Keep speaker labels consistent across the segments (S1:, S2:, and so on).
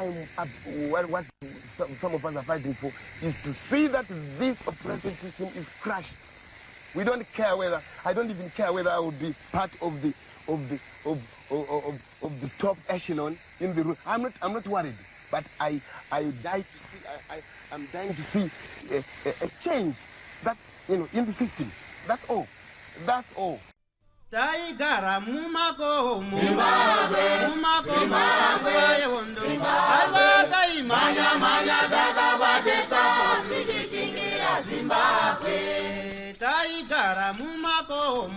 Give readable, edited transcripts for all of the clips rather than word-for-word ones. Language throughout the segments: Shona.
S1: I'm up, what some of us are fighting for is to see that this oppressive system is crushed. We don't care whether, I don't even care whether I will be part of the of the of of, of, of the top echelon in the room. I'm not worried, but I die to see I'm dying to see a change that in the system. That's all. That's all.
S2: Taigara mumakomo, mumakomo nguva yehondo. Aiwa, taimhanya-mhanya takabatesa
S3: tichichingira Zimbabwe.
S2: Taigara mumakomo,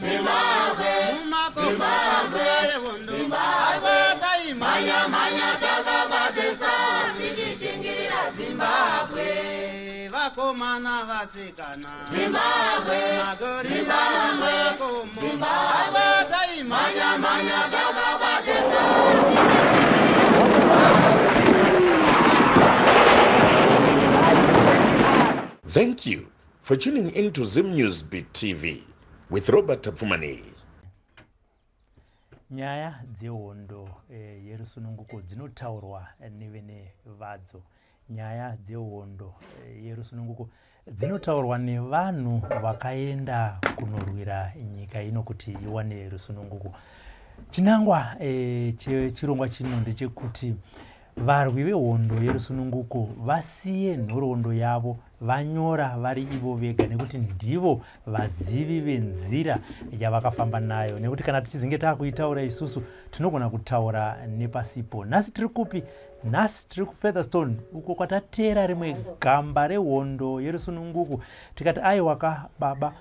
S2: mumakomo nguva yehondo. Aiwa, taimhanya-mhanya
S3: takabatesa tichichingira Zimbabwe.
S2: Vakomana, vasikana,
S3: Zimbabwe,
S2: magorira mumakomo. Aiwa, taimhanya-mhanya
S3: takabatesa.
S4: Thank you for tuning in to Zim News Beat TV with Robert Tafumani.
S5: Nyaya dzehondo yerusununguko dzinotaurwa nevene vadzo. Nyaya dzehondo yerusununguko dzinotaurwa nevanhu vakaenda kunorwira nyika ino kuti iwane rusununguko. Chinangwa chechirongwa chino ndechekuti varwi vehondo yerusununguko vasiye nhoroondo yavo vanyora vari ivo vega, nekuti ndivo vazivi venzira yavakafamba nayo, nekuti kana tichizinge taakuitaura isusu tinogona kutaura nepasipo. Nhasi tiri kupi? Nhasi tiri kuFeatherstone, uko kwatateera rimwe gamba rehondo yerusununguko. Tikati, "Aiwaka baba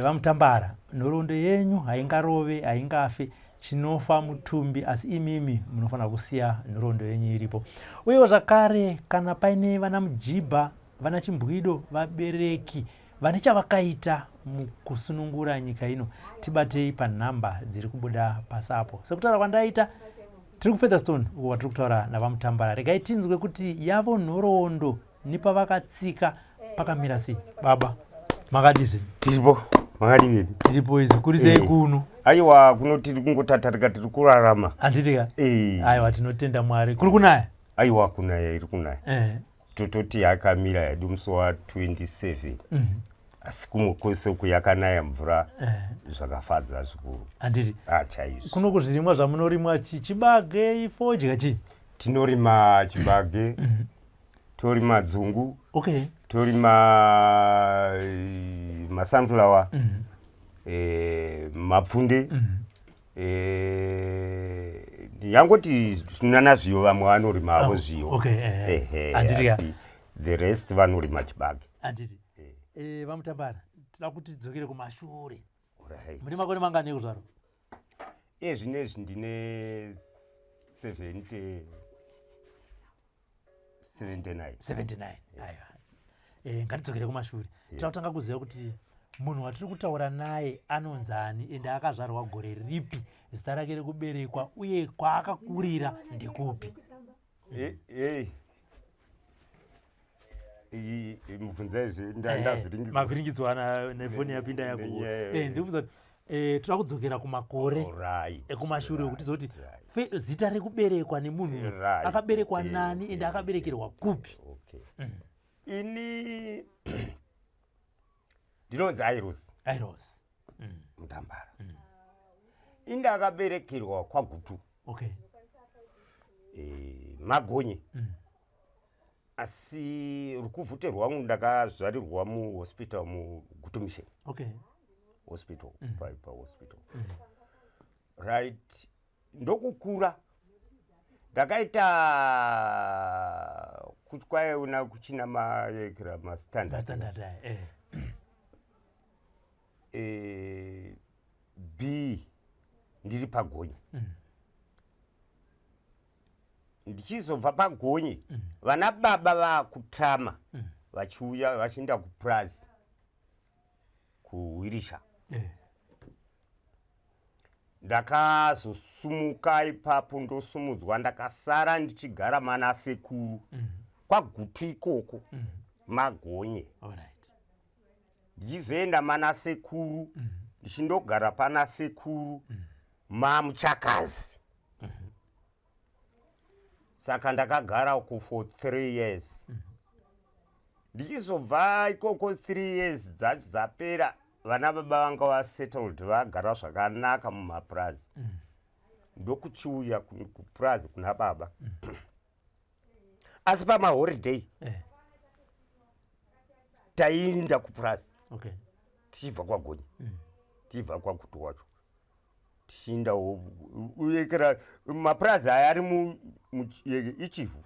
S5: vaMutambara, nhoroondo yenyu haingarove, haingafe. Chinofa mutumbi, asi imimi munofanira kusiya nhoroondo yenyu iripo." Uyewo zvakare, kana paine vana mujibha, vana chimbwido, vabereki vane chavakaita mukusunungura nyika ino, tibatei panhamba dziri kubuda pasapo. Sekutaura kwandaita, tiri kuFeatherstone, uko kwatiri kutaura navaMutambara. Regai tinzwe kuti yavo nhoroondo nepavakatsika pakamira sei. Baba, makadizve?
S6: Tiripo, makadii vedu?
S5: Tiripo izvi. Kuri sei kuno?
S6: Aiwa, kuno tiri kungotatarika, tiri kurarama.
S5: Handiti ka?
S6: Eh.
S5: Aiwa, tinotenda Mwari. Kuri kunaya?
S6: Aiwa, kunaya, iri kunaya. Tototi yakamira yedu musi wa27, asi kumwe kwese uku yakanaya mvura zvakafadza zvikuru.
S5: Handiti?
S6: Ah, chaizvo.
S5: Kuno kuzvirimwa zvamunorimwa chibage, ifodya, chii?
S6: Tinorima chibage, torima dzungu, torima masunflower, mapfunde, yangoti zvinana zviyo. Vamwe vanorima havo zviyo.
S5: Okay.
S6: Ehe.
S5: Handiti ka?
S6: Asi the rest vanorima chibage.
S5: Handiti? VaMutambara, tida kuti tidzokere kumashure.
S6: Alright.
S5: Mune makore mangani ekuzvarwa?
S6: Iye zvinezvi ndine 70, 79.
S5: 79, aiwa. Ngatidzokere kumashure. Tinoda kutanga kuziva kuti munhu watiri kutaura naye anonzani, ende akazvarwa gore ripi, zita rake rekuberekwa, uye kwaakakurira ndekupi?
S6: Mubvunzaizve, ndavhiringidzwa.
S5: Mavhiringidzwa nefoni yapinda yako. Ndikubvunza kuti toda kudzokera kumakore ekumashure, kuti tizive kuti zita rekuberekwa nemunhu akaberekwa nani, ende akaberekerwa kupi.
S6: Okay. Ini ndinonzi Airos
S5: Airos
S6: Mutambara. Ini ndakaberekerwa kwaGutu, Magonye, asi rukuvhute rwangu ndakazvarirwa muhospital, muGutu Mission Hospital, pahospital, right. Ndokukura ndakaita kuti kwaiona kuchina maekera mastandard.
S5: Mastandard aya.
S6: B ndiri paGonye. Ndichizobva paGonye, vana baba vaakutama vachiuya vachienda kupurazi kuHwirisha. Ndakazosumuka ipapo, ndosumudzwa, ndakasara ndichigara mana sekuru kwaGutu ikoko, Magonye. Ndichizoenda mana sekuru, ndichindogara pana sekuru mamuchakazi. Saka ndakagara ku for 3 years. Ndichizobva ikoko 3 years dzacho dzapera, vana baba vanga vasettled, vagara zvakanaka mumapurazi. Ndokuchiuya kupurazi kuna baba, asi pamaholiday taiinda kupurazi tichibva kwaGonya, tichibva kwaGutu wacho, tichiindawo uyekera mapurazi aya ari iChivhu.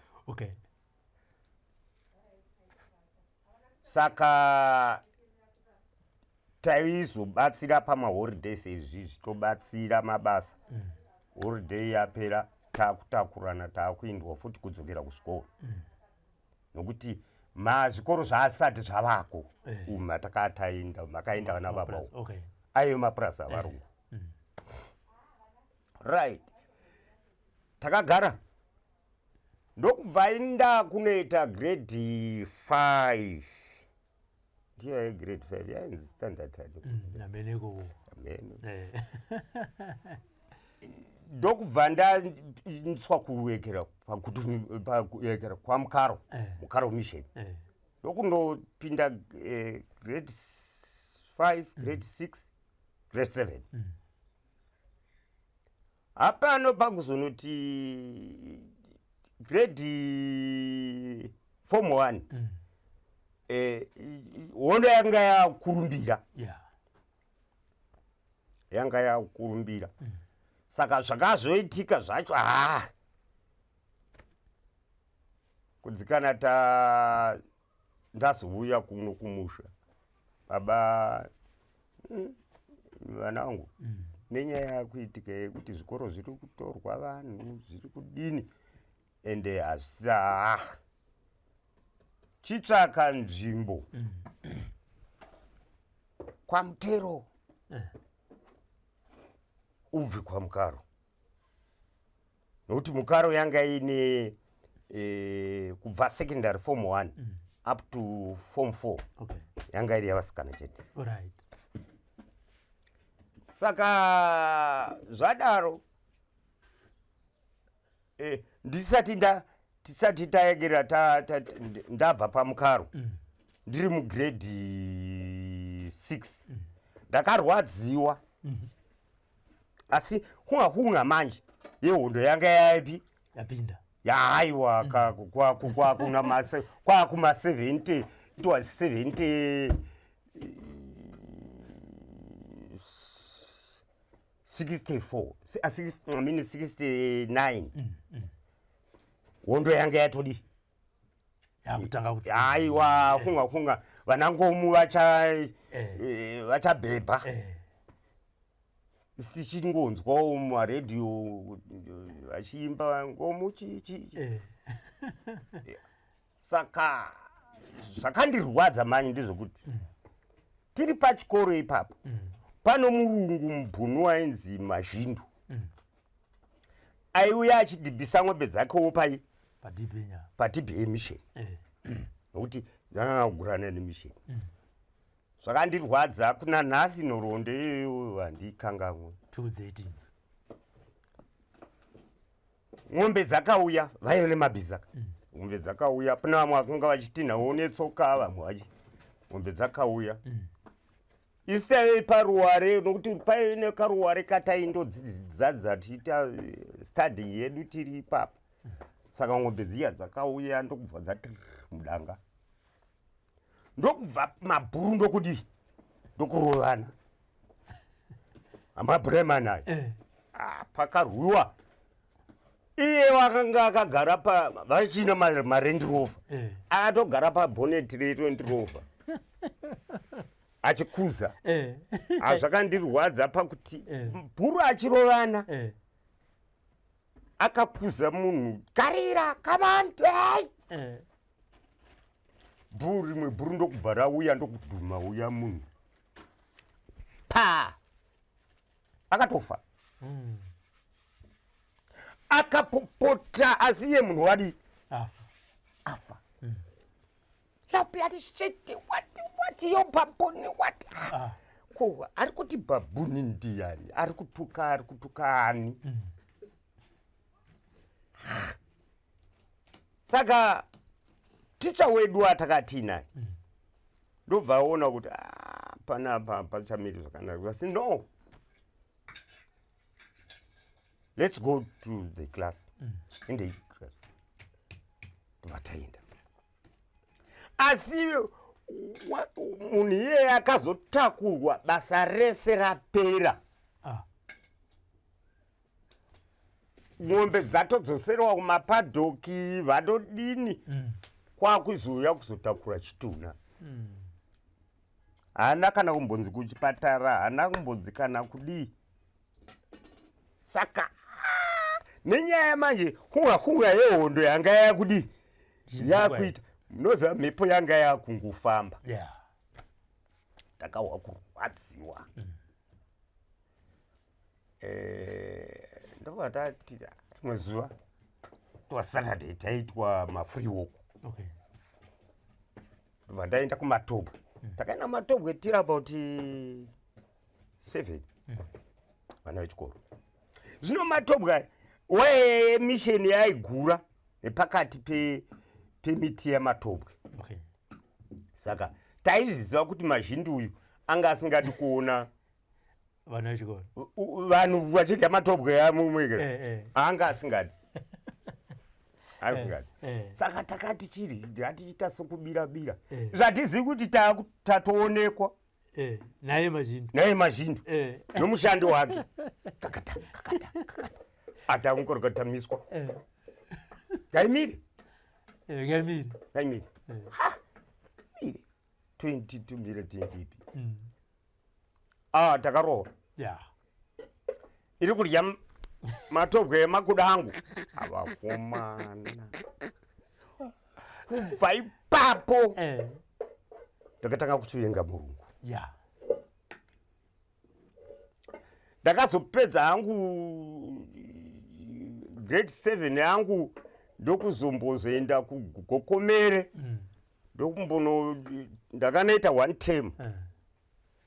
S6: Saka taizobatsira pamaholidays izvizvi, tobatsira mabasa. Holiday yapera, taakutakurana, taakuindwa futi kudzokera kuzvikoro, nokuti mazvikoro zvaasati zvavako umu matakatainda, makaenda vana baba.
S5: Mapurazi,
S6: Aive mapurazi avarungu, right? Takagara, ndokubva inda kunoita grade 5. Ndiyo yegrade 5 yainzi standard ani?
S5: Nameneko.
S6: Ameno. Ndokubva ndaiswa kuwekera pakuwekera kwaMukaro, Mukaro Mission. Ndokundopinda grade 5, grade 6, grade 7. Hapano pakuzonoti grade form 1, hondo yanga yakurumbira. Yanga yakurumbira. Saka zvakazoitika zvacho, haa, kudzikana ta ndazouya kuno kumusha, baba, vana vangu, nenyaya yakuitika yekuti zvikoro zviri kutorwa, vanhu zviri kudini, ende hazvisa, chitsvaka nzvimbo kwaMutero, ubve kwaMukaro, nokuti Mukaro yanga ine kubva secondary form 1 up to form 4 yanga iri yavasikana chete. Saka zvadaro, ndisati nda tisati taegera ndabva paMukaro, ndiri mugrade 6, ndakarwadziwa. Asi hunga hunga manje yehondo yanga yaipi?
S5: Yapinda.
S6: Yaiwa, kwakuma 70, it was 70, 64, I mean 69. Hondo yanga yatodi.
S5: Yakutanga kuti.
S6: Aiwa, kunga kunga vanangomu vacha vachabhebha. Tichingonzwawo mumaredhiyo vachiimba ngomu chi chi chi. Saka zvakandirwadza manje ndezvekuti tiri pachikoro ipapo, pano murungu mubhunu wainzi Mazhindu, aiuya achidhibhisa ng'ombe dzakewo pai?
S5: Padhibhenya.
S6: PaTBA Mission, nokuti zvakanga kugurana nemission. Zvakandirwadza kuna nhasi, nhoroondo iyoyo handikangamwe.
S5: Tiudzei tinzwe.
S6: Ng'ombe dzakauya, vaive nemabhiza. Ng'ombe dzakauya, pane vamwe vakanga vachitinhawo netsoka, vamwe vachi ng'ombe dzakauya. Isu taive paruware, nokuti paive nekaruware kataindodzidzadza tichiita studying yedu tiri ipapo. Saka ng'ombe dziya dzakauya, ndokubva dzati mudanga, ndokubva mabhuru ndokudii, ndokurovana amabhuremani ayo. Ah, pakarwiwa, iye wakanga akagara pa vachina maRand Rover, akatogara paboneti reRand Rover achikuza. Hazvakandirwadza pakuti bhuru achirovana, akakuza munhu, "Garira, come on, hey!" Bhuru rimwe, bhuru ndokubva rauya, ndokudhuma uya munhu pa, akatofa. Akapopota, asi iye munhu wadi?
S5: Afa.
S6: Afa. Ya bloody shit, what what, yo baboon, what?
S5: Ah.
S6: Ko ari kuti baboon ndiani? Ari kutuka, ari kutuka ani? Saka ticha wedu atakatiinaye ndobva aona kuti ah, panapa pachamiri zvakanaka. Asi no, let's go to the class. Endei class. Ndobva taenda. Asi munhu iyeye akazotakurwa basa rese rapera. Mombe dzatodzoserwa kumapadhoki, vanodini, kwakuzouya kuzotakura chitunha. Haana kana kumbonzi kuchipatara, haana kumbonzi kana kudii. Saka nenyaya manje hunga hunga yehondo yanga yakudii, yakuita, munoziva mhepo yanga yakungofamba. Ndakahwa kurwadziwa. Ndobva tati rimwe zuva twa Saturday taitwa mafree walk. Ndobva ndaenda kuMatobwe. Takaenda kuMatobwe tiri about 7 vana vechikoro. Zvino Matobwe waiye misheni yaigura nepakati pemiti yematobwe. Saka taizviziva kuti mazhinji uyu anga asingadi kuona
S5: vanhu vechikoro,
S6: vanhu vachidya matobwe amumwekera. Anga asingadi, asingadi. Saka takati chiri hatichiita sokubira bira, zvatizivi kuti tatoonekwa.
S5: Naye Mazhindu.
S6: Naye Mazhindu nomushandi wake. Kakata kakata kakata, atangorokatamiswa. Ngaimire.
S5: Ngaimire.
S6: Ngaimire. Ha, mire 22, mire 20 ipi? Ah, takarohwa. Iri kudya matobwe emakuda angu avakomana. Kubva ipapo ndakatanga kuchivenga murungu. Ndakazopedza hangu grade 7 yangu, ndokuzombozoenda kuGokomere. Ndokumbono ndakanoita one term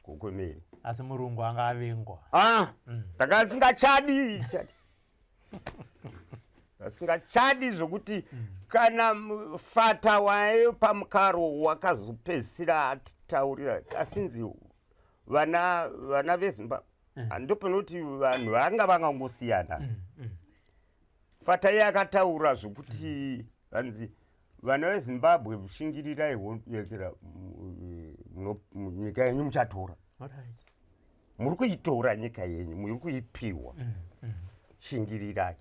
S6: Gokomere.
S5: Asi murungu anga avengwa.
S6: Ah, ndakasingachadi chadi, asingachadi zvokuti kana fata wayo pamukaro wakazopedzisira atitaurira, asinzi vana veZimbabwe, handopanoti vanhu vanga vangangosiyana. Fata iye akataura zvokuti vanzi vana veZimbabwe shingirirai, yekera nyika yenyu muchatora. Muri kuitora nyika yenyu, muri kuipiwa, shingirirai.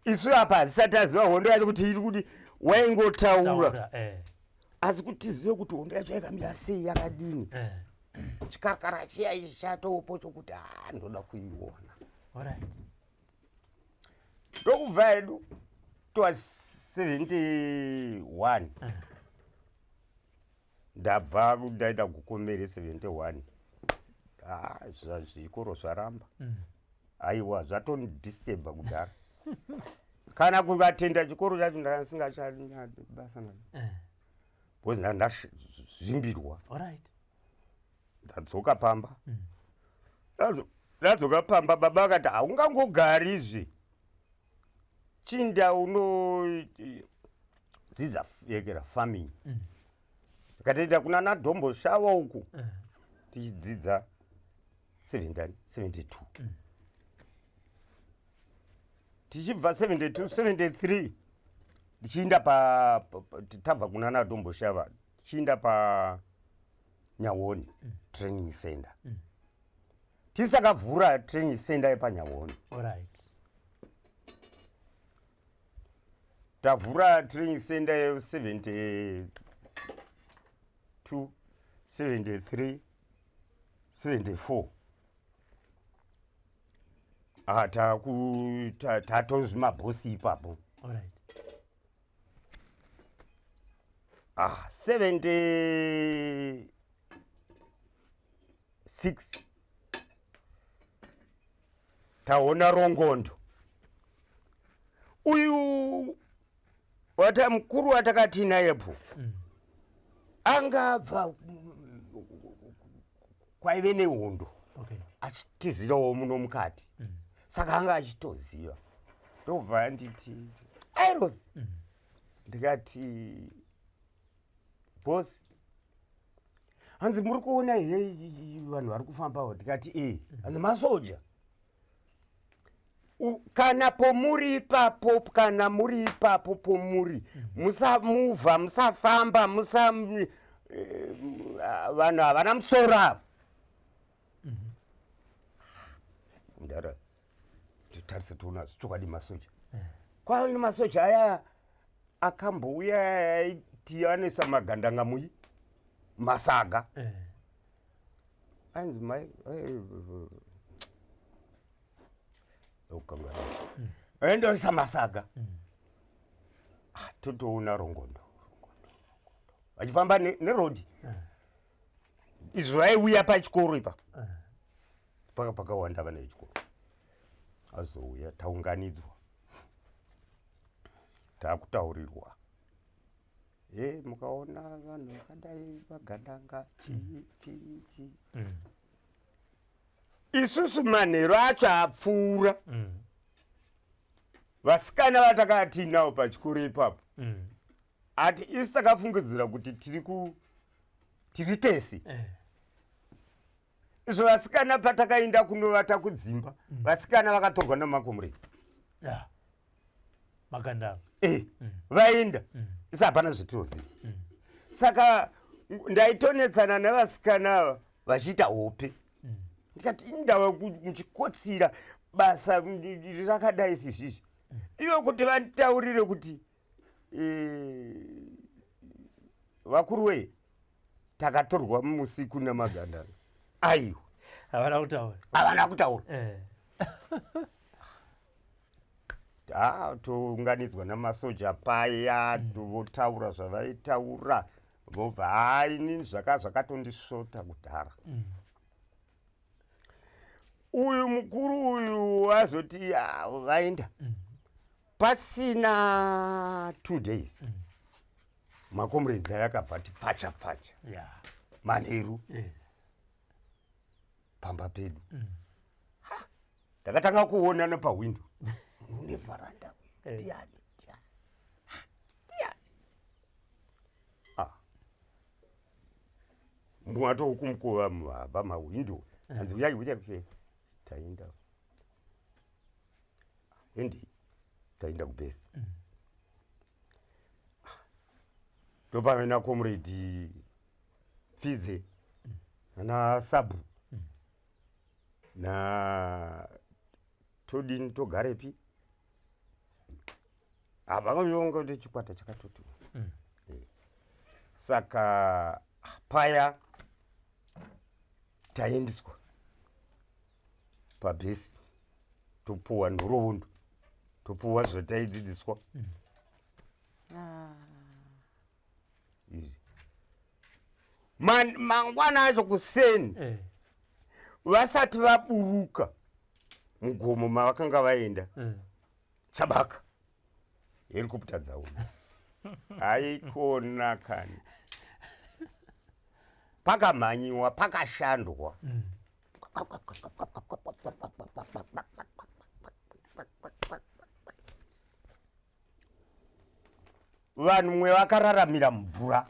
S6: Isu apa hatisati taziva hondo yacho kuti iri kuti waingotaura,
S5: Taura,
S6: asi kuti tizive kuti hondo yacho yakamira sei, yakadini, chikakara chiya ichi chatopo chokuti ha, ndoda kuiona. Ndokubva hedu twa 71, ndabva ndaenda Gokomere 71. Ah, zvikoro zvaramba. Aiwa, zvatondisturba kudhara. Kana kuvatenda chikoro chacho ndakasingachabasa nacho because ndazvimbirwa. Ndadzoka pamba. Ndadzoka pamba, baba akati haungangogarizve, chinda unodzidza yekera farming. Tikatoenda kuna naDombo Shava uku tichidzidza 70 72, tichibva 72 73 tichiinda pa, tabva kuna naDombo Shava tichiinda pa Nyahoni training center. Tisakavhura training center yepaNyahoni. Tavhura training center ye72 73 74, ah, tatozvimabhosi ipapo. Ah, 76 taona rongondo uyu wata mukuru watakati nayepo angabva kwaive nehondo achitizirawo muno mukati. Saka anga achitoziva, ndobva anditi, "Airos." Ndikati, "Boss." Hanzi, "Muri kuona here vanhu vari kufambawo?" Ndikati, "E." Hanzi, "Masoja. Kana pomuri ipapo, kana muri ipapo pomuri, musamuvha, musafamba, musa vanhu havana musoro ava." Mudara, totarisa, toona chokwadi masoja. Kwaine masoja aya akambouya aiti anoisa magandanga muyi masaga. Ainzi mai ukangana endoisa masaga. Ah, totoona rongondo rongondo rongondo vachifamba nerodhi. Izvo vaiuya pachikoro ipa paka pakawanda vana vechikoro. Azouya, taunganidzwa, taakutaurirwa, "E, mukaona vanhu vakadai, vagandanga, chii chii chii." Isusu manheru acho apfuura, vasikana vatakanga tiinawo pachikoro ipapo, ati isi takafungidzira kuti tiri ku tiri tese. Izvo vasikana patakaenda kunovata kudzimba, vasikana vakatorwa namakomurei.
S5: Ya, magandanga.
S6: E, vaenda, isi hapana zvetinoziva. Saka ndaitonetsana nevasikana ava vachiita hope. Ndikati, "Indava muchikotsira basa rakadai sizvizvi?" Ivo kuti vanditaurire kuti, "Vakuru wee, takatorwa musiku namagandanga." Aiwa.
S5: Havana kutaura.
S6: Havana kutaura. Ha, tounganidzwa namasoja paya, votaura zvavaitaura, vobva. Hai, inini zvakatondisvota kudhara. Uyu mukuru uyu azoti, "Ah, vaenda." Pasina 2 days, makomrades aya akabva ti pfacha pfacha manheru pamba pedu. Ha, ndakatanga kuona nepahwindo munhu une vharanda uyu. Ndiani? Ndiani? Ha, ndiani? Ah. Mumwe atokumukova pamahwindo, hanzi, "Uyai, uyai, uyai." Taenda, endi taenda kubhesi, ndopave naComrade Pfize na Sabu na todini, togarepi apa kuti chikwata chakatoti. Saka paya taendeswa pabhesi, topuwa nhoroondo, topuwa zvataidzidziswa. Izvi mangwana acho kuseni, vasati vaburuka mugomo mavakanga vaenda, chabaka helikopta dzauna. Haikona kani, pakamhanyiwa, pakashandwa. Vanhu mwe vakararamira mvura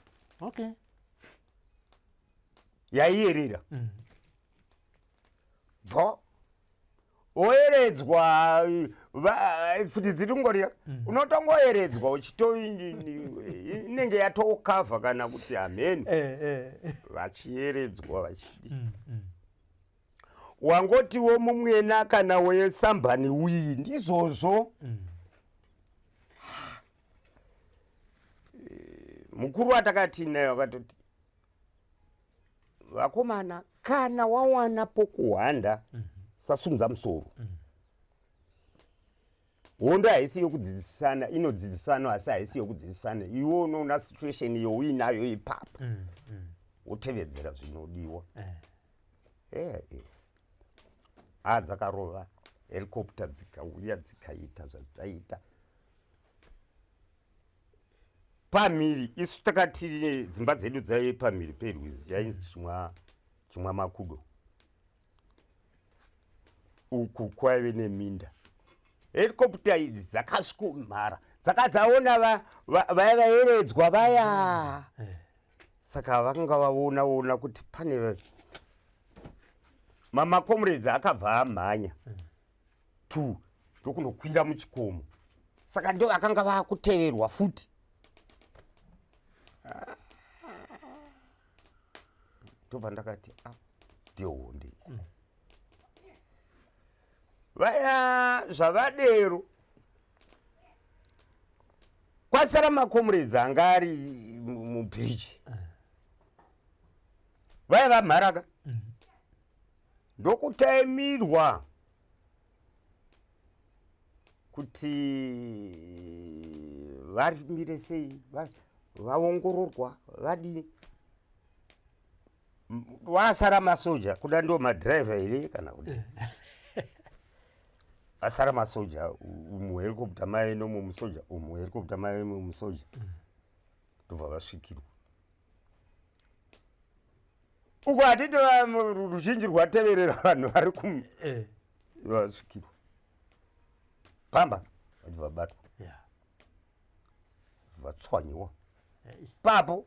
S6: yaiyerera. Bvo woeredzwa, futi dziri kungorira, unotongoeredzwa uchito inenge yatokavha kana kuti hameni. Vachieredzwa vachidi. Wangotiwo mumwena kana wesambani wii, ndizvozvo. Mukuru watakati naye akatoti, "Vakomana, kana wawana pokuhwanda, sasumudza musoro. Hondo haisi yokudzidzisana, inodzidzisana asi haisi yokudzidzisana. Iwe unoona situation youinayo ipapo, wotevedzera zvinodiwa." Ha, dzakarova helicopter, dzikauya, dzikaita zvadzaita pamhiri. Isu takati dzimba dzedu dzaive pamhiri perwizi, chainzi Chimwa Makudo. Uku kwaive neminda. Helicopter idzi dzakasvikomhara, dzakadzaona Vaya vayeredzwa vaya eh. Saka vakanga vaona ona kuti pane mamakomredzi akabva amhanya two ndokunokwira muchikomo, saka ndo akanga vakuteverwa futi. Ndobva ndakati, ah, ndiyo honde vaya. Zvavadero kwasara makomredzi anga ari mubhiriji, vaya vamharaka ndokutaimirwa kuti varimire sei, vaongororwa, vadii. Wasara masoja, kuda ndo madhiraivha here kana kuti asara masoja, muhelicopter maive nomu musoja, umuhelicopter maive mumusoja. Ndobva vasvikirwa uko. Hatiti ruzhinji rwateverera vanhu vari kum vasvikirwa pamba, vachibva vabatwa, vatswanyiwa papo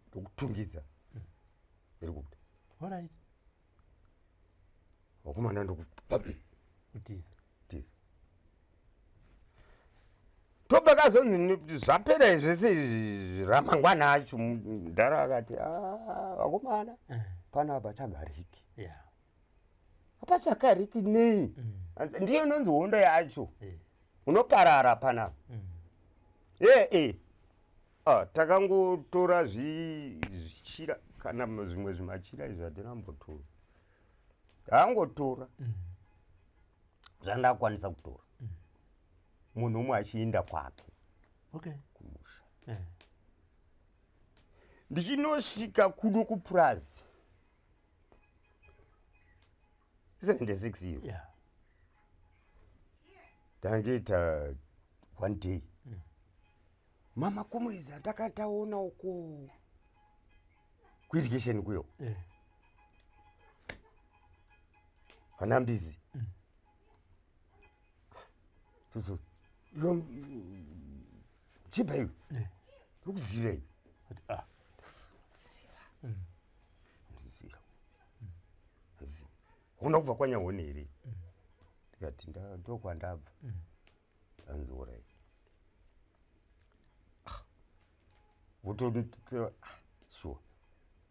S6: ndokutungidza helicopter. Vakomana
S5: ndokutiza.
S6: Tiza. Tobva kazonzi zvapera zvese izvi, ramangwana acho mudhara akati, "Ah, vakomana, panapa chagariki, hapachagariki." Nei? Ndiyo inonzi hondo yacho. Unoparara panapa. Ee, ah, takangotora zvichira kana zvimwe zvimachira izvi, hatina kumbotora, taangotora zvandakwanisa kutora, munhu umwe achiinda kwake kumusha. Ndichinosvika kuno kupurazi 76 iyo, ndangeita one day, mama comrades atakataona uko kuirrigation kuyo, vana mbizi. Tutu iwe, chibva iwe, ndokuziva iwe.
S5: Kuti, ah.
S6: Ndiziva, ziva una kubva kwaNyahoni here? Ndikati, ndokwandabva. Anzi, alright. Voto sure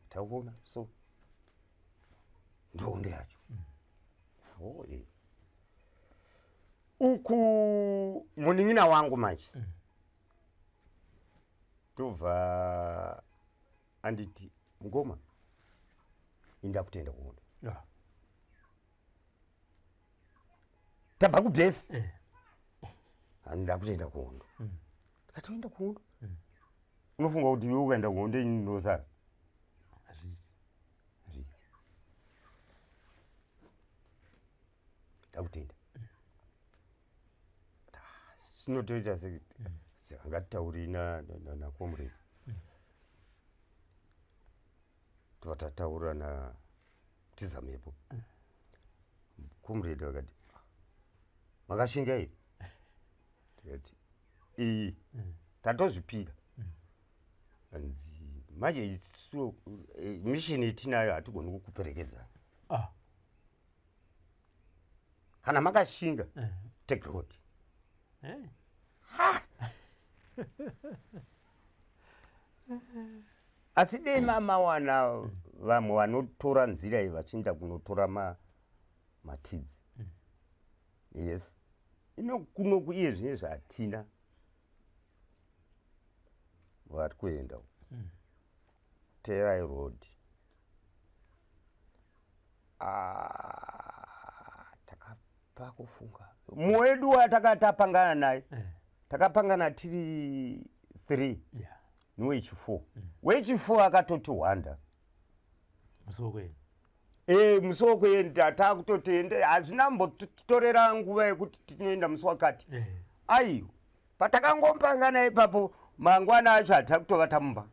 S6: takuona, so ndohondo yacho. Oh, eh. Uku munin'ina wangu manje tobva anditi, "Ngoma, inda kutenda kuhondo." Tabva kubhesi. Handida kutoenda kuhondo. Ndikati, "Oenda kuhondo? Unofunga kuti iwe ukaenda kuhondo ini ndosara?"
S5: Hazviiti.
S6: Hazviiti, ndakutenda. Sinotoita angatitauri nacomrade. Tobva tataura na Tizamepo comrade, vakati, "Ah, makashinga here?" Tikati, "Iyi tatozvipira." Anzi, "Manje isu mission yetinayo hatigoni kukuperekedza. Kana makashinga, take road." Asi dei mamawana vamwe vanotora nzira iyi vachienda kunotora matidzi. Yes, ino kunoku iye zvinezvi hatina vari kuenda uko. Terai road. Ah, takapa kufunga mumwe wedu watakatapangana naye. Takapangana tiri three newechi4. Wechi4 akatoti hwanda.
S5: Musi wokuenda.
S6: E, musi wokuenda taakutoti ende. Hazvina mbotorera nguva yekuti tinoenda musi wakati. Aiwa, patakangopangana ipapo, mangwana acho hatina kutovata mumba.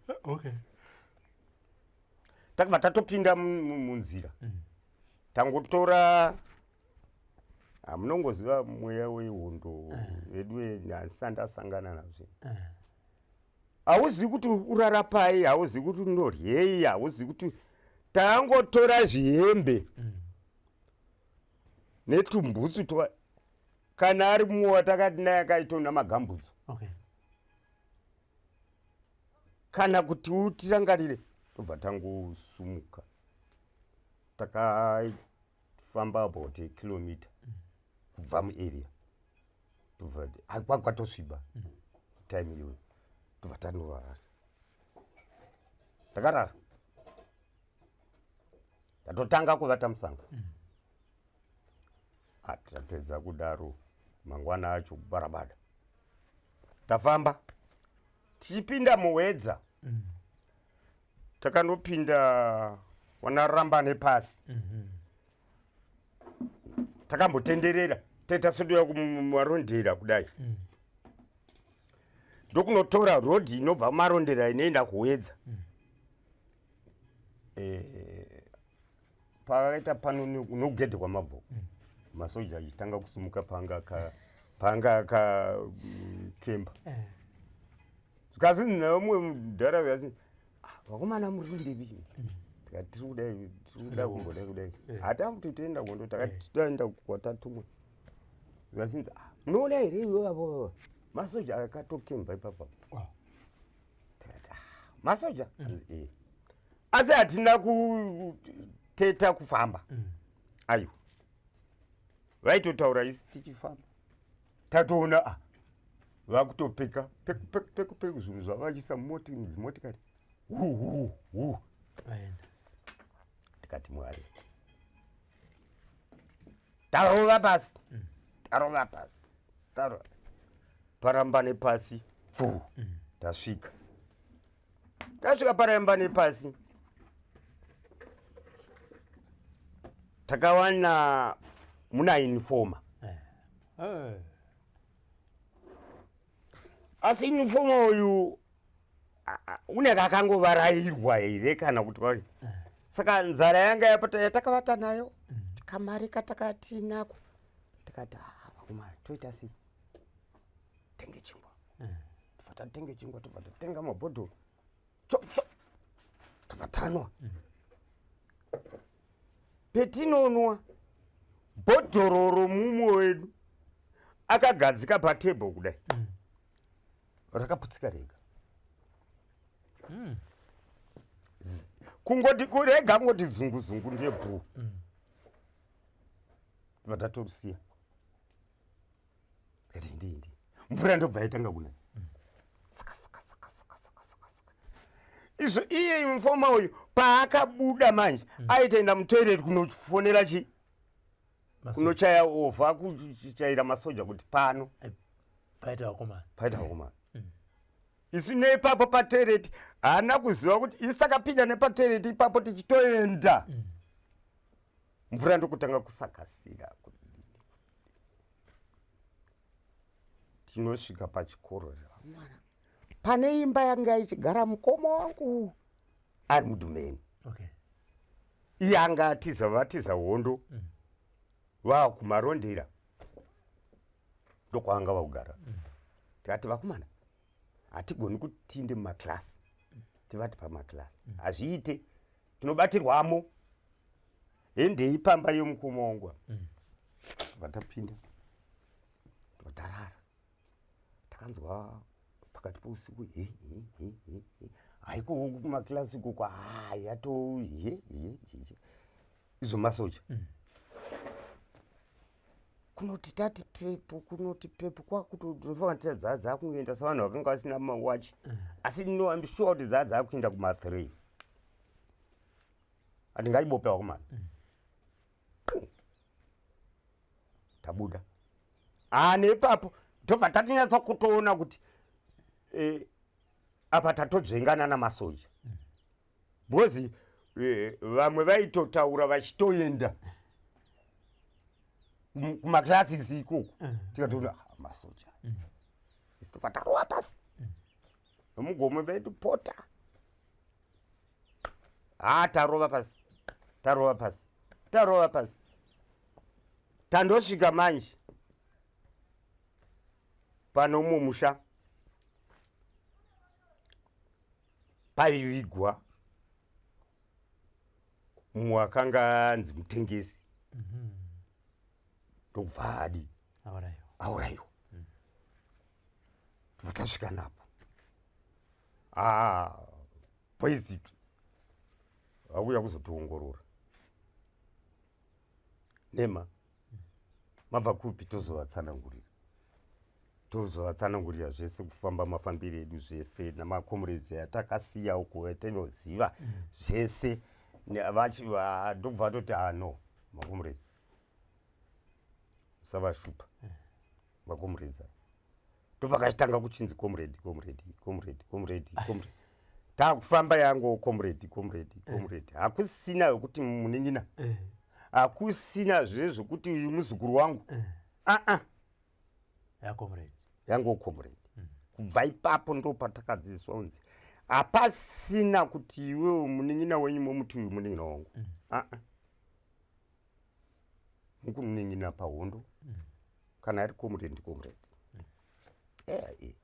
S6: Takabva tatopinda munzira, tangotora. Hamunongoziva mweya wehondo vedu handisati ndasangana nazvo. Hauzivi kuti urara pai, hauzivi kuti unoryei, hauzivi kuti tangotora zvihembe netumbutsu twa kana ari mumwe watakati naye akaitona magambutsu. Kana kuti utirangarire, tobva tangosumuka, takafamba about a kilometer kubva muarea, tobva kwatosviba time iyoyo, tobva tanorara. Takarara, tatotanga kuvata musanga. Tapedza kudaro, mangwana acho barabada tafamba tichipinda muWedza. Takanopinda wanaramba nepasi. Takambotenderera, taita sedoya kuMarondera kudai, ndokunotora rodhi inobva muMarondera inoenda kuWedza. Pakaita pano nokugedhe kwaMabvuku, masoja achitanga kusumuka panga akakemba. Zvikasi neumwe mudhara zvikasi, "Ah, vakomana, muri kuendepi?" Tikati, "Tiri kudai, tiri kuda kumbodai kudai, hatakuti toenda kuhondo." Takati toenda kwatatumwa. Zvikasinzi, "Ah, munoona here iwe avo masoja akatokemba ipapa?" Tikati, "Ah, masoja." Hanzi, "Eh." Asi hatina kuteta kufamba, aiwa, vaitotaura isi tichifamba. Tatoona, ah, vakutopeka peku peku peku peku zvinhu zvavachisa mudzimotikari, hu hu hu.
S5: Vaenda.
S6: Tikati, "Mwari, tarova pasi, tarova pasi, tarova paramba nepasi pfu." Tasvika, tasvika paramba nepasi, takawana muna informer. Asi informer uyu unenge akangovarairwa here kana kuti saka nzara yanga yapata yatakavata nayo, kamari katakatinako, tikati, "Ah, vakomana, toita sei? Tenge chingwa." Tobva tatenge chingwa, tobva tatenga mabhodhoro, chop chop, tobva tanwa. Petinonwa, bhodhoro romumwe wedu akagadzika patebho kudai, rakaputsika rega. Kungoti kurega, kungoti zungu zungu, ndiye bhuu. Tobva tatorusiya, kati indi indi, mvura ndobva yaitanga kunaya, saka saka saka saka saka saka saka izvo. Iye informer uyu paakabuda manje, aitoenda mutoilet kunofonera chi kunochaya ovha, kuchaira masoja kuti pano
S5: paita vakomana.
S6: Paita vakomana. Isu neipapo patoilet haana kuziva kuti isu takapinda nepatoilet ipapo tichitoenda, mvura ndokutanga kusakasira. Tinosvika pachikoro, mwana, pane imba yanga ichigara mukoma wangu ari mudhumeni. Iye anga atiza, vatiza hondo vakuMarondera, ndokwaanga vakugara. Tikati, "Vakomana, hatigoni kuti tiinde mumaklasi, tivati pamaklasi hazviite, tinobatirwamo. Hendei pamba yemukoma wangu." Vatapinda, vatarara. Takanzwa pakati pousiku, he he he he he, haiko kumaklasi ikoko, ha, yato he he he, izvo masoja. Kunoti tati pepo, kunoti pepo, kwakutofanira kuti dzaa dzakungoenda savanhu vakanga vasina mawachi, asi no, I'm sure kuti dzaa dzakuenda kuma3. Handingaibope, vakomana. Tabuda, ha, neipapo tobva tatinyatsa kutoona kuti apa tatodzvengana namasoja, because vamwe vaitotaura vachitoenda kumaclasses ikoko. Tikatoona, "Ah, masoja." Isi tobva tarova pasi nomugomwe vedu pota, ha, tarova pasi, tarova pasi, tarova pasi. Tandosvika manje pano mumusha paivigwa mumwe akanga anzi mutengesi, ndokubva adi aurayiwa. Tobva tasvika napo. Ah, boys vauya kuzotiongorora nema mabva kupi, tozovatsanangurira, tozovatsanangurira zvese, kufamba mafambiro edu zvese, namakomrades atakasiya uko atinoziva zvese. Ndobva vatoti, "Ah, no, makomrades usavashupa, makomrades aya." Ndopakachitanga kuchinzi comrade, comrade, comrade, comrade, comrade. Takufamba yango comrade, comrade, comrade. Hakusina yokuti munin'ina, hakusina zvezvokuti uyu muzukuru wangu, aa.
S5: Yacomrade.
S6: Yango comrade. Kubva ipapo ndo patakadzidziswa kunzi hapasina kuti iwewe munin'ina wenyu momuti uyu munin'ina wangu, aa. Mukunin'ina pahondo, kana ari comrade ndicomrade. Eh,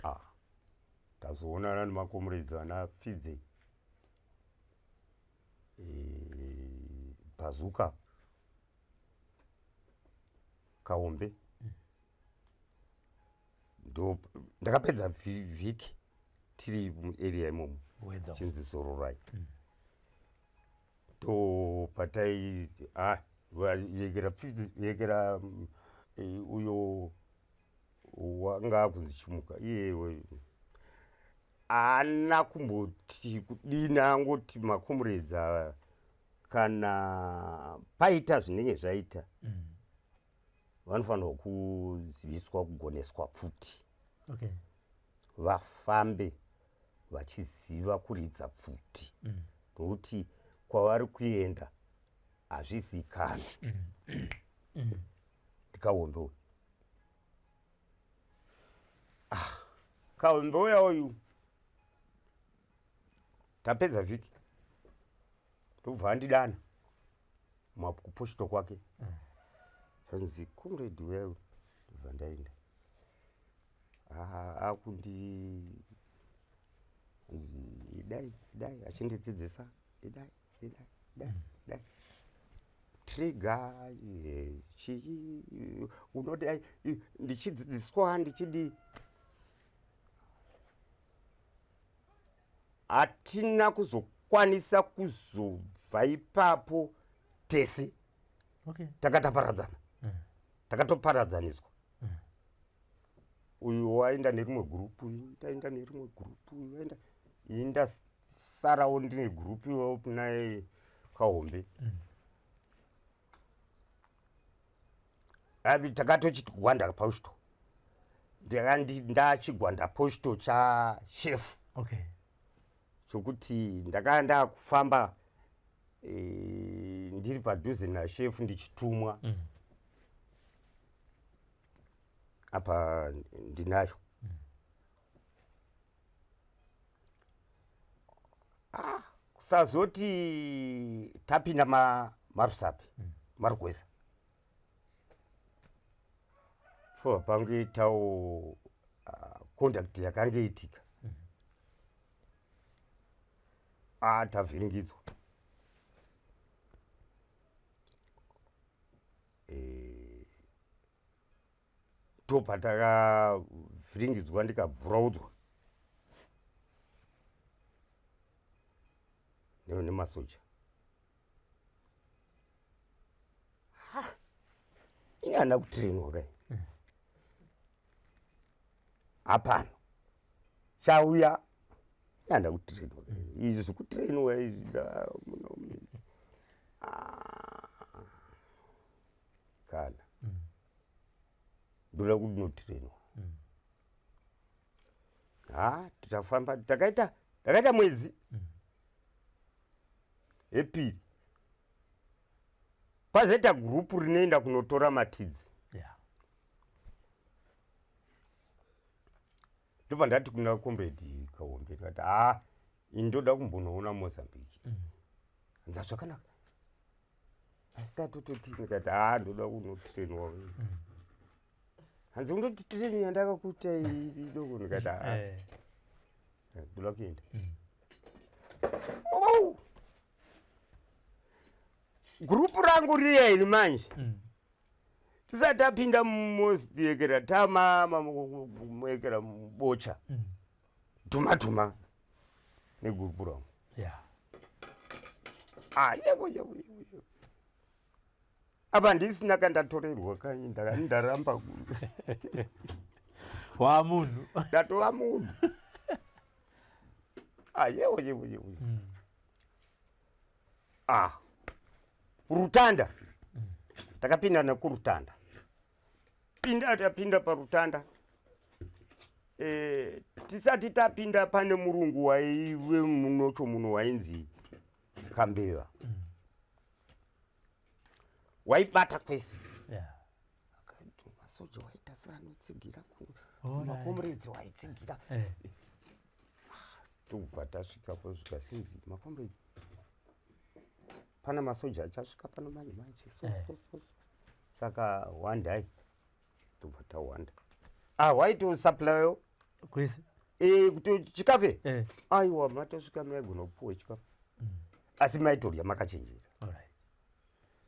S6: ah, tazoonana nemakomrades ana Pfidze, Bazuka, Kaombe. Ndo ndakapedza vhiki tiri muarea imomo.
S5: Wedza.
S6: Chinzi zororai. Ndo patai, ah, yekera Pfidze, yekera uyo wanga akunzi Chimuka. Iye haana kumboti kudini, angoti makomrades ava kana paita zvinenge zvaita, vanofanirwa kuziviswa kugoneswa pfuti, vafambe vachiziva kuridza pfuti, nokuti kwavari kuenda hazvizikanwi. Ndikaombe uyu, ah, Kaombe uya uyu, tapedza vhiki ndobva andidana kuposhito kwake, anzi, "Comrade uya." Ndobva ndaenda. Ah, akundi anzi, "Idai, idai," achindidzidzisa, "Idai, idai, idai, idai trigger, chii unodai." Ndichidzidziswa, ndichidii. Hatina kuzokwanisa kuzobva ipapo tese. Takataparadzana, takatoparadzaniswa. Uyu waenda nerimwe gurupu, uyu ndaenda nerimwe gurupu, uyu waenda, ini ndasarawo ndine gurupu iwawo naye Kahombe. Abi takatochigwanda posto, ndachigwanda posto chashefu, chokuti ndakanga ndakufamba ndiri padhuze nashefu, ndichitumwa. Apa ndinayo. Ah, kusazoti tapinda maRusape, maRugweza po pangoitawo contact yakange itika. Ah, tavhiringidzwa. Ndopatakavhiringidzwa, ndikabvuraudzwa nemasoja. Ha, ini handina kutrainwa kai hapano chauya. Ini handina kutrainwa izvi zvikutrainwa izvi. Ah, kana ndoda kunotrainwa. Ha, tafamba, takaita, ndakaita mwedzi yepiri, pazoita gurupu rinoenda kunotora matidzi. Ndobva ndati kuna comrade Kaombe, ndikati, "Ha, ini ndoda kumbonoona Mozambique." Hanzi, "Zvakanaka." Asi tatototi ndikati haa ndoda kunotrainwa. Hanzi undoti training yandakakuita idoko. Ndikati haa, ndoda kuenda. Oh! Gurupu rangu riya iri manje, tisati tapinda mumoziyekera tamamuyekera mubocha, dhuma dhuma negurupu rangu. Ah, yebo yebo yebo yebo, apa ndisina kandatorerwa kanyi, ndakani ndaramba.
S5: Wamunhu.
S6: Ndatova munhu. Ah, yebo yebo yebo. Ah, rutanda takapinda nekurutanda, pinda tapinda parutanda. Tisati tapinda pane murungu waive munocho muno wainzi Kambeva, waibata kwese. Akati masoja waita seanotsigira makomuredzi waitsigira. Tobva tasvikapo, zvikasinzi makomuredzi pana masoja achasvika pano manje manje, so so so so, saka hwandai. Tobva tawanda. Ah, waitosupply
S5: kwese.
S6: Kuti chikafe. Aiwa, matosvika maigona kupuwa chikafu, asi maitorya makachenjera,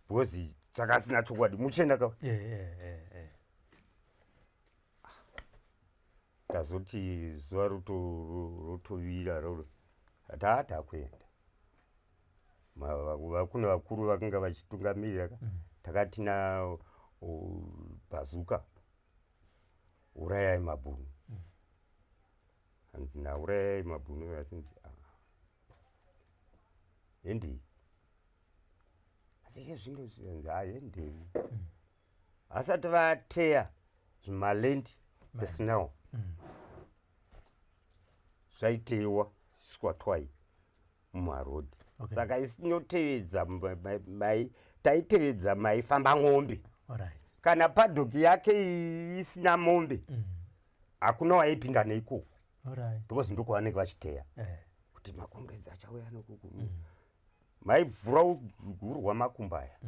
S6: because chakasina chokwadi muchena ka. Tazoti zuva rotovira roro taa takuenda. Kune vakuru vakanga vachitungamirira ka. Takatina bhazuka, urayai mabhunu. Hanzi naurayai mabhunu, asinzi "Ah, hendei." Asi chezvino zvikanzi hahendei, vasati vateya zvimaland personnel zvaiteyiwa swatwai mumarodhi. Saka isinotevedza taitevedza maifamba ng'ombe. Kana paddock yake iyi isina mombe, hakuna waipinda neikoko, because ndokwavanenge vachiteya kuti makombredzi achauya nokuku maivhura gurwa makumbo aya.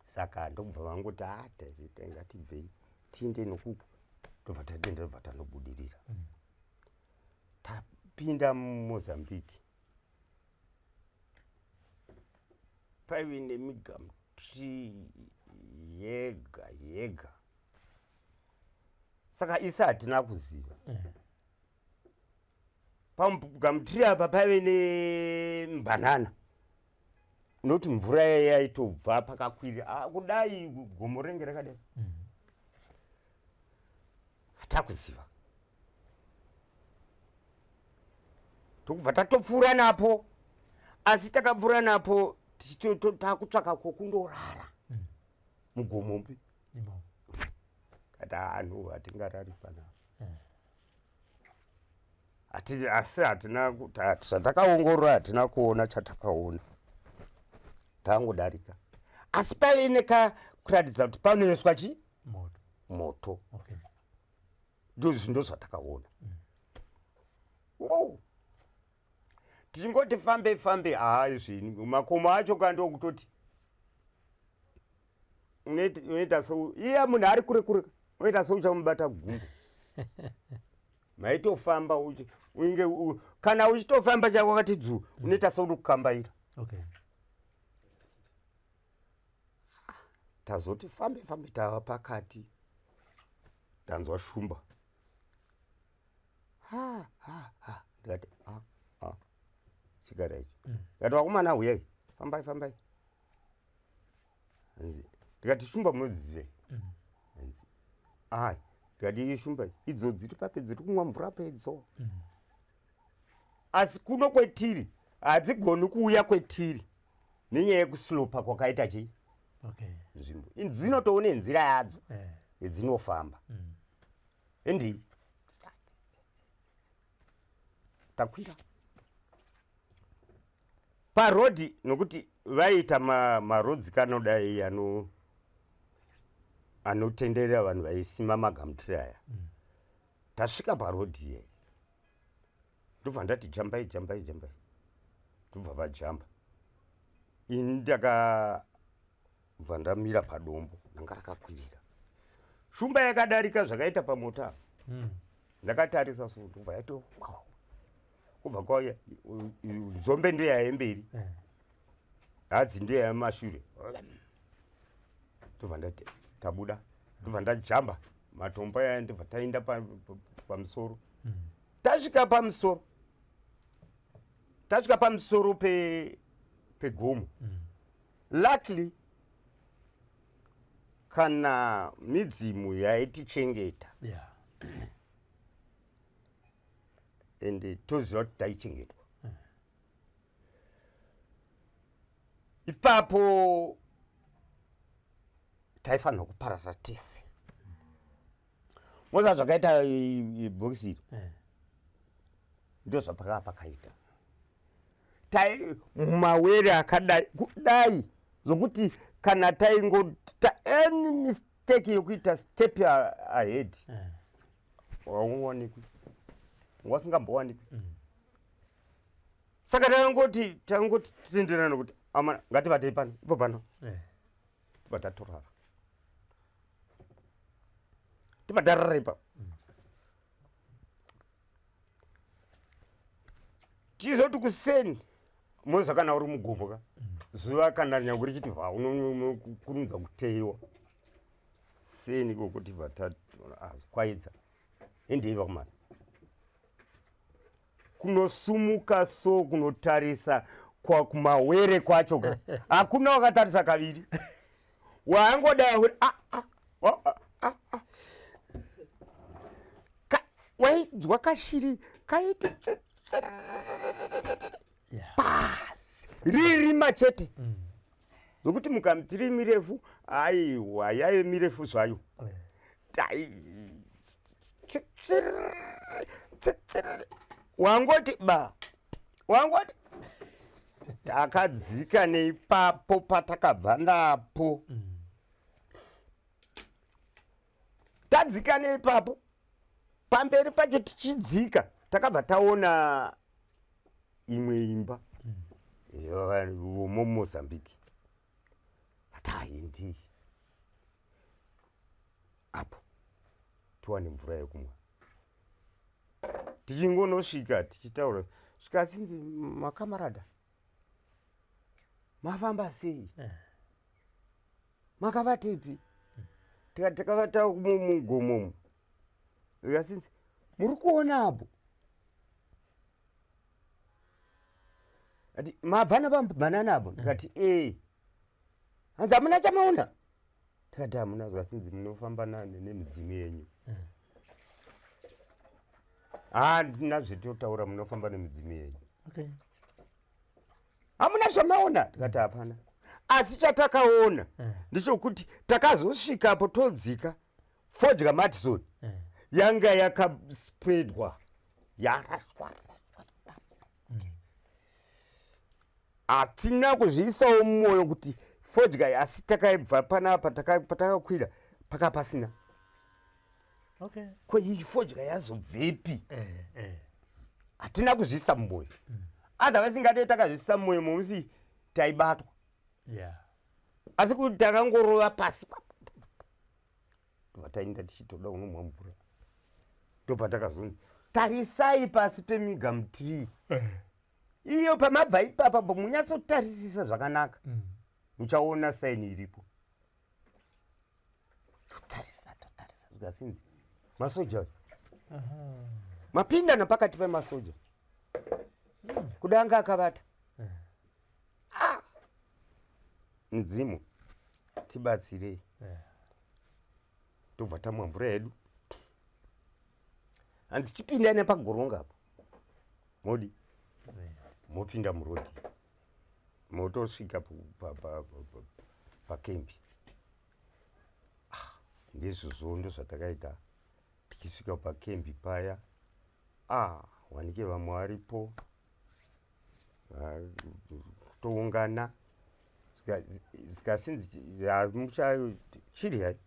S6: Saka ndobva vangoti a taita ngatibvei tiinde nokuku. Ndobva tatenda, ndobva tanobudirira. Tapinda muMozambique, paive nemigum tree yega yega. Saka isi hatina kuziva pamugum tree apa paive nembanana, noti mvura yaitobva pakakwira. Ah, kudai gomo renge rakadai. Hatakuziva, tokubva tatopfuura napo. Asi takapfuura napo takutsvaka kwokundorara mugomopi.
S5: Imo.
S6: Kati anhu hatingarari panapa. Asi hatina zvatakaongorora, hatina kuona chatakaona, tangodarika. Asi paive neka kuratidza kuti panoiswa chi
S5: moto.
S6: Moto. Ndozvi ndo zvatakaona. Wow. Tichingoti fambe fambe, hai zvini makomo acho kandokutoti unoita so iye munhu ari kure kure, unoita seuchamubata gumbo. Maitofamba unge kana uchitofamba chako wakati dzuu, unoita seuri kukambaira. Tazoti fambe fambe, tava pakati, ndanzwa shumba, ha ha ha. Ndikati a a chigara icho. Ndikati vakomana, huyai, fambai fambai. Hanzi, ndikati shumba munodzizivei? Hanzi ai. Ndikati iyi shumba idzo dziri pape dziri kumwa mvura pedzo, asi kuno kwetiri hadzigoni kuuya kwetiri nenyaya yekusilopa kwakaita chii nzvimbo. Dzinotoone nzira yadzo yedzinofamba. Endii takwira parodhi, nokuti vaiita marodzi kanodai anotenderera vanhu vaisima magum tree aya. Tasvika parodhi iye, ndobva ndati jambai jambai jambai, ndobva vajamba. Ini ndaka Bva ndamira padombo ndanga rakakwirira. Shumba yakadarika zvakaita pamota apa. Ndakatarisa so ndobva yati kubva kwauya nzombe ndiyo yaimberi. Hadzi ndiyo yamashure. Ndobva ndati tabuda. Ndobva ndajamba matombo aya ndobva taenda pamusoro. Tasvika pamusoro. Tasvika pamusoro pegomo. Luckily kana midzimu yaitichengeta ende toziva kuti taichengetwa. Ipapo taifanirwa kuparara tese. Moza zvakaita bhokisi iri ndo zvapakava pakaita. Tai mawere akadai kudai zvokuti kana taingota any mistake yokuita step ahead wauwanikwi, wasingambowanikwi. Saka tangoti tenderana kuti amana ngativatei pano ipo pano. Tibva tatorara, tibva tarara ipapo. Tizoti kuseni moza kana uri mugomo ka zuva kana nyange richiti vha unokurumidza kuteiwa seni ikoko tibva kwaidza endei vakomana kunosumuka so kunotarisa kumawere kwacho ka hakuna wakatarisa kaviri waangodai kuti wainzwa kashiri kaiti pasi ririma chete nokuti mukamutiri mirefu aiwa yaive mirefu zvayo wangoti ba wangoti takadzika neipapo patakabva napo tadzika neipapo pamberi pacho tichidzika takabva taona imwe imba vomumozambique hataendi apo tiwane mvura yekumwa tichingonosvika tichitaura svikasinzi makamarada mafamba sei makavatepi tikati takavata mugomomo zikasinzi muri kuona apo ati mabva napambanana apo ndikati ee hanzi hamuna chamaona tikati hamuna zikasinzi munofamba nemidzimu yenyu handina zvetotaura munofamba nemidzimu yenyu hamuna zvamaona tikati hapana asi chatakaona ndechekuti takazosvikapo todzika fodya Madison yanga yakaspreadwa yaraswa hatina kuzviisawo mumwoyo kuti fodya asi takaibva panapa patakakwira paka pasina ko iyi fodya yazobvepi hatina kuzviisa mumwoyo otherwise ingadai takazviisa mumwoyo momusi taibatwa asi kuti takangorova pasi vataenda tichitoda unomwa mvura ndopatakazonzi tarisai pasi pemigamtree iyo pamabva ipapa munyatsotarisisa zvakanaka muchaona saini iripo totarisa totarisa zvikasinzi masoja mapinda napakati pemasoja kudanga akavata mudzimu tibatsirei tobva tamwa mvura yedu hanzi chipindai nepagoronga apo modi mopinda murodhi motosvika pakembi ndizvozvo ndozvatakaita tichisvika pakembi paya wanike vamwe varipo toungana zikasinzi mucha chiryai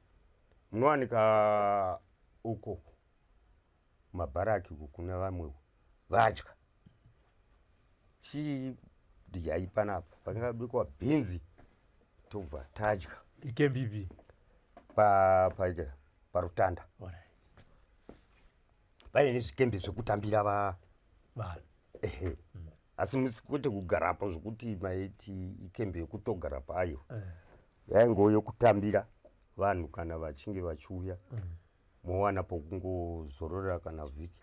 S6: munowanika uko mabharaki uko kuna vamwewo vadya chidyai panapa pakangabikwa bhinzi Tobva tadya.
S5: Ikembipi?
S6: Paikira parutanda.
S5: Alright.
S6: Paine zvikembe zvekutambira va
S5: Vanhu.
S6: Ehe, asi musi kwete kugarapo zvokuti maiti ikembe yekutogara payo. Yaingove yekutambira vanhu kana vachinge vachiuya, mowana pokungozororera kana vhiki.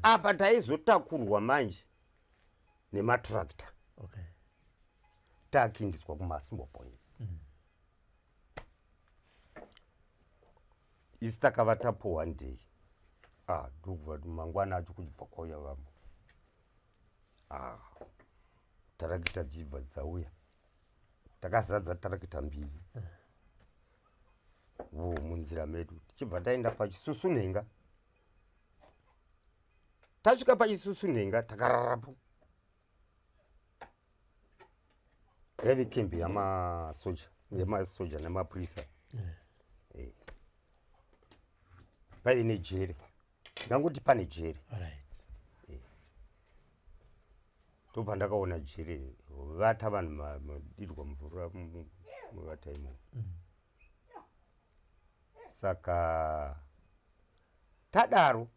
S6: Apa taizotakurwa manje nematurakita. Takuindiswa kumasimbo Points. Isi takavatapo one day. Ah, ndokubva mangwana acho kuchibva kwauya vamwe. Ah, tarakita dzibva dzauya, takazadza tarakita mbiri wo munzira medu, tichibva taenda pachisusunhenga. Tasvika pachisusunhenga, takararapo. Yaive kembi yamasoja nemapurisa. Paine jere, ndangoti pane jere. Ndopandakaona jere, vata vanhu, madirwa mvura, muvata imomo. Saka tadaro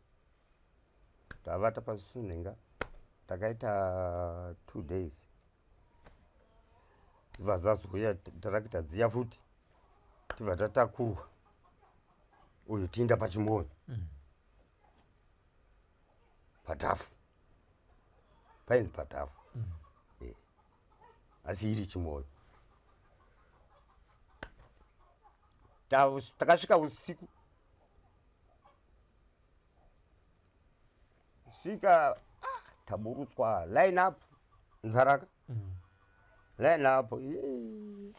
S6: tavata pasusunhenga, takaita 2 days, tibva dzazouya tarakita dziya futi, tibva tatakurwa uyu tiinda pachimoyo, padhafu, painzi padhafu. Asi iri chimoyo. Takasvika usiku, svika, taburutswa, line up, nzaraka, line up. Yee.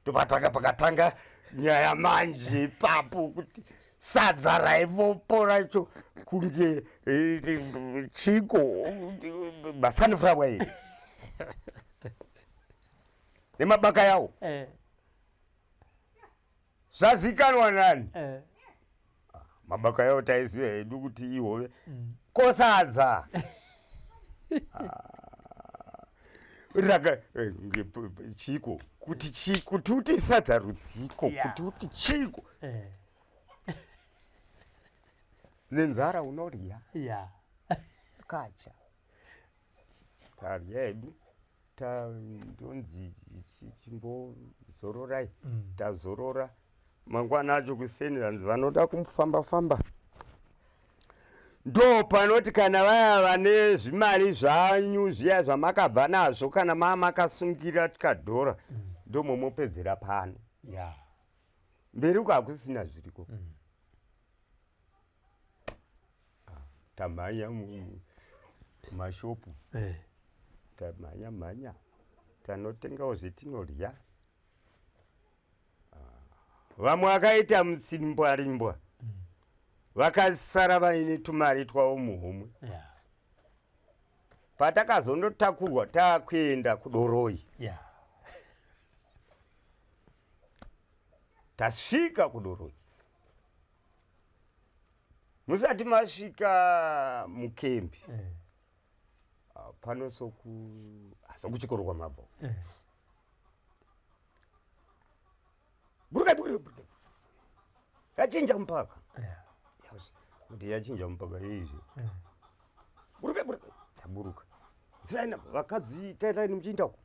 S6: Ndopatanga pakatanga nyaya manje ipapo, kuti sadza raivopo racho kunge chiko, masunflower here nemabaka yawo. Zvazikanwa nani? Mabaka yawo taiziva hedu kuti ihove. Kosadza raka chiko kuti kuti uti sadza rudziko? Kuti uti chiko? Nenzara unorya. Kacha tarya hedu, ndonzi chimbozororai. Tazorora, mangwana acho kuseni vanzi vanoda kumufamba famba. Ndo panoti kana vaya vane zvimari zvanyu zviya zvamakabva nazvo, kana maa makasungira tikadhora, ndomomopedzera pano. Mberi uko hakusina zviriko. Ah, tamhanya mumashopu. Tamhanya mhanya, tanotengawo zvetinorya. Ah, vamwe vakaita mutsimbwarimbwa, vakasara vaine tumari twavo muhomwe. Patakazondotakurwa taakuenda kudoroi, tasvika kudoroi, musati masvika mukembi, pano soku sokuchikoro kwamabvo. Burukai, burukai, burukai, yachinja mupaka. Kuti yachinja mupaka yeizvi. Burukai, burukai, taburuka. Nzira vakadzi tairai muchiinda uko,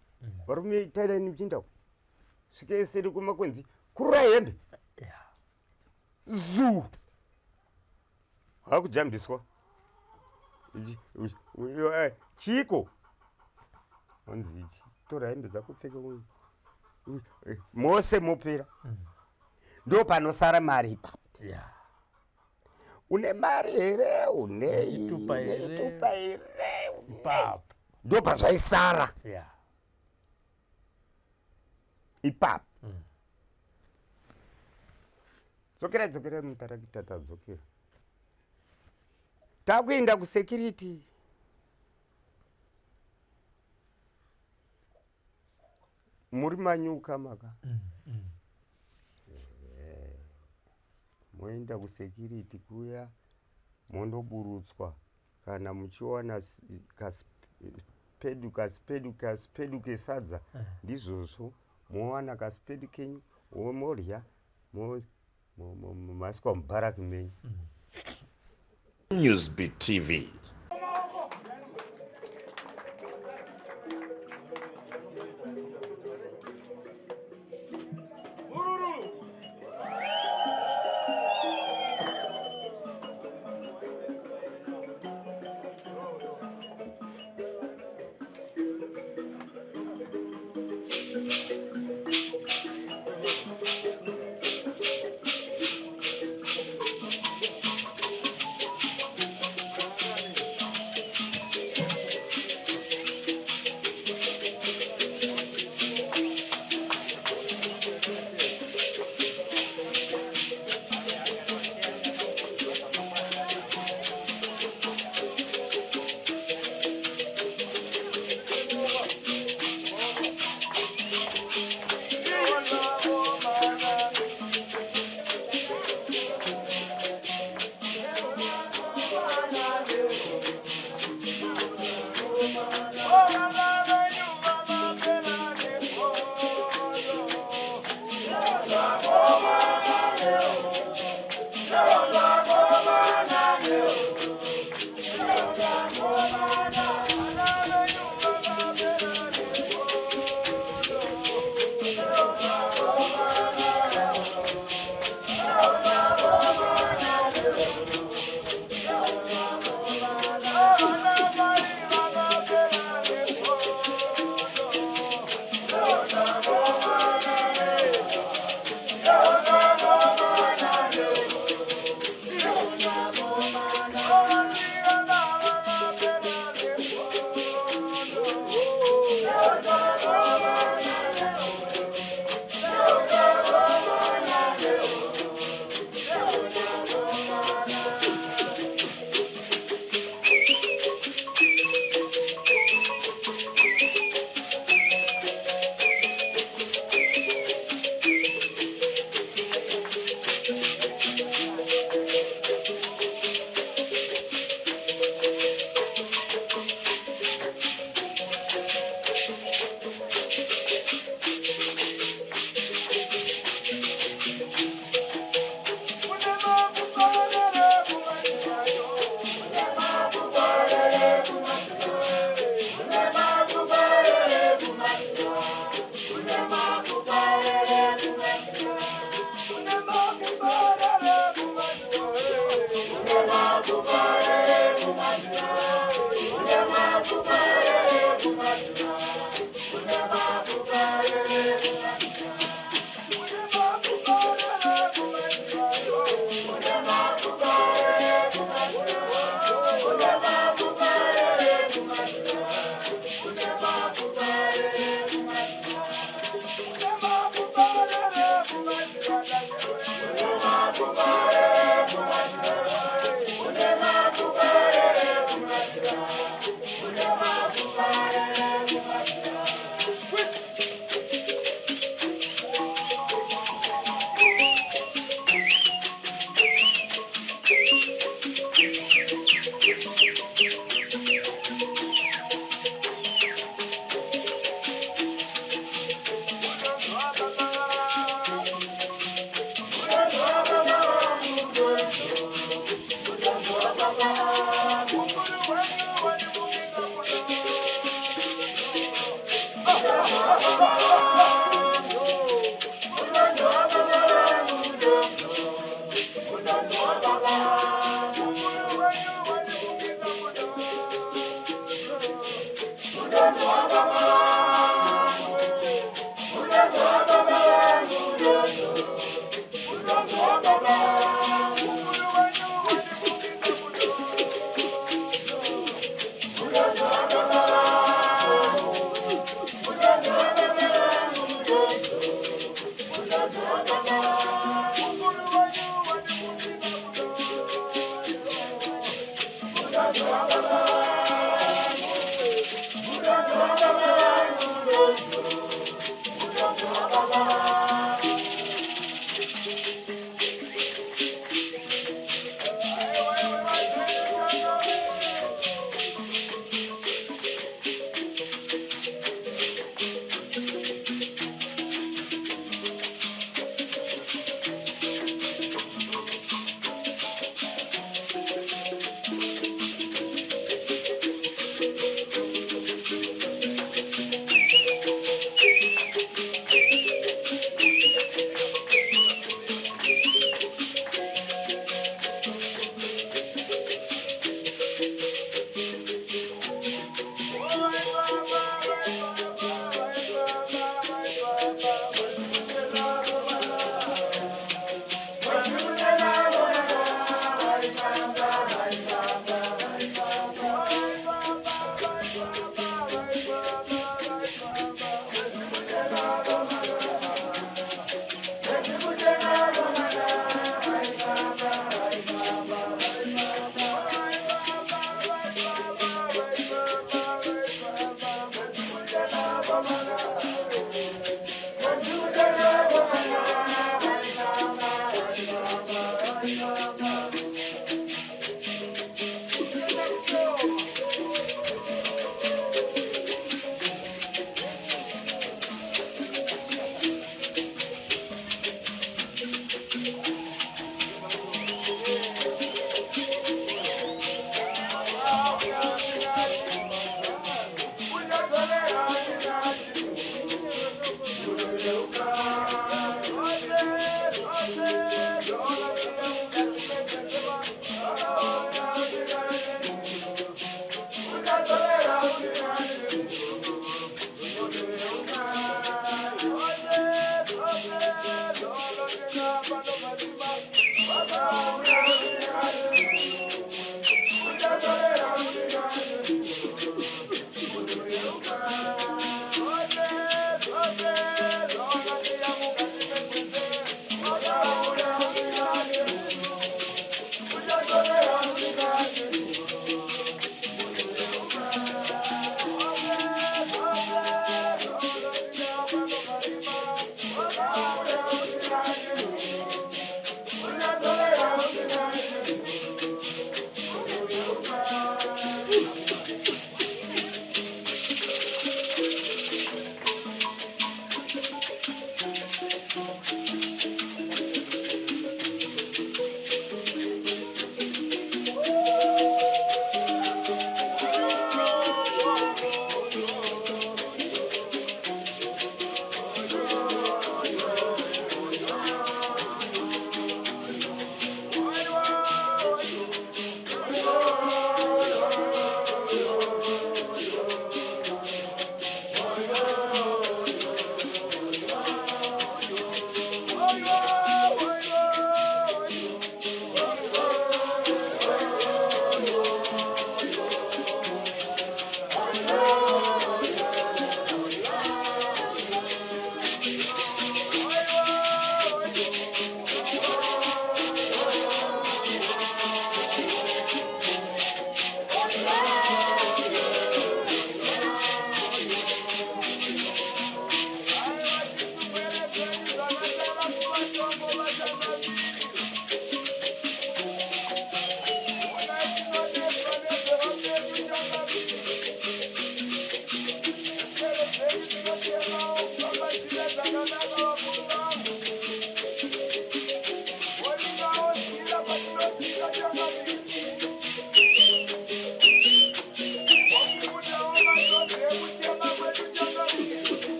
S6: varume tairai muchiinda uko. Svikei seri kumakwenzi, kururai hembe. Zuu hakujambiswa. Chiko onzi tora hembe dzako, pfeka. Mose mopera. Ndo panosara mari ipapo. Une mari here? Unei?
S5: Chitupa here?
S6: Chitupa here?
S5: Ipapo.
S6: Ndo pazvaisara. Ipapo. Dzokerai, dzokerai mutarakita. Tadzokera, takuenda kusecurity. Muri manyuka maka. Moenda kusecurity kuya, mondoburutswa. Kana muchiwana kasipedu kasipedu kasipedu kesadza, ndizvozvo. Mowana kasipedi kenyu, modya, masvika mubharaki menyu.
S4: Newsbeat TV.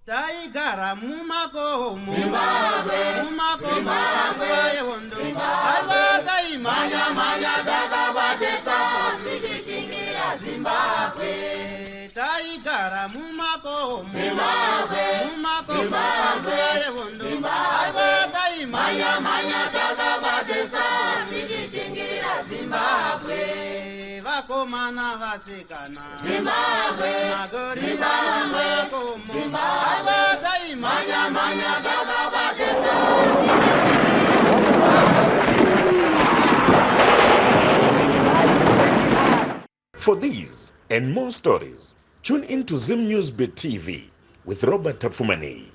S2: Taigara mumakomo,
S3: Zimbabwe,
S2: mumakomo,
S3: Zimbabwe,
S2: yehondo.
S3: Zimbabwe.
S2: Aiwa taimhanya
S3: manya takabatisa tichichingira Zimbabwe.
S2: Taigara mumakomo,
S3: Zimbabwe,
S2: mumakomo,
S3: Zimbabwe,
S2: yehondo.
S3: Zimbabwe.
S2: Aiwa taimhanya
S3: manya takabatisa tichichingira Zimbabwe.
S2: Vakomana vasikana,
S3: Zimbabwe,
S2: magorira
S3: Zimbabwe,
S2: mumakomo.
S3: Zimbabwe.
S2: Aiwa taimhanya
S3: manya takabatisa.
S4: For these and more stories, tune in to Zim News Bit TV with Robert Tafumani.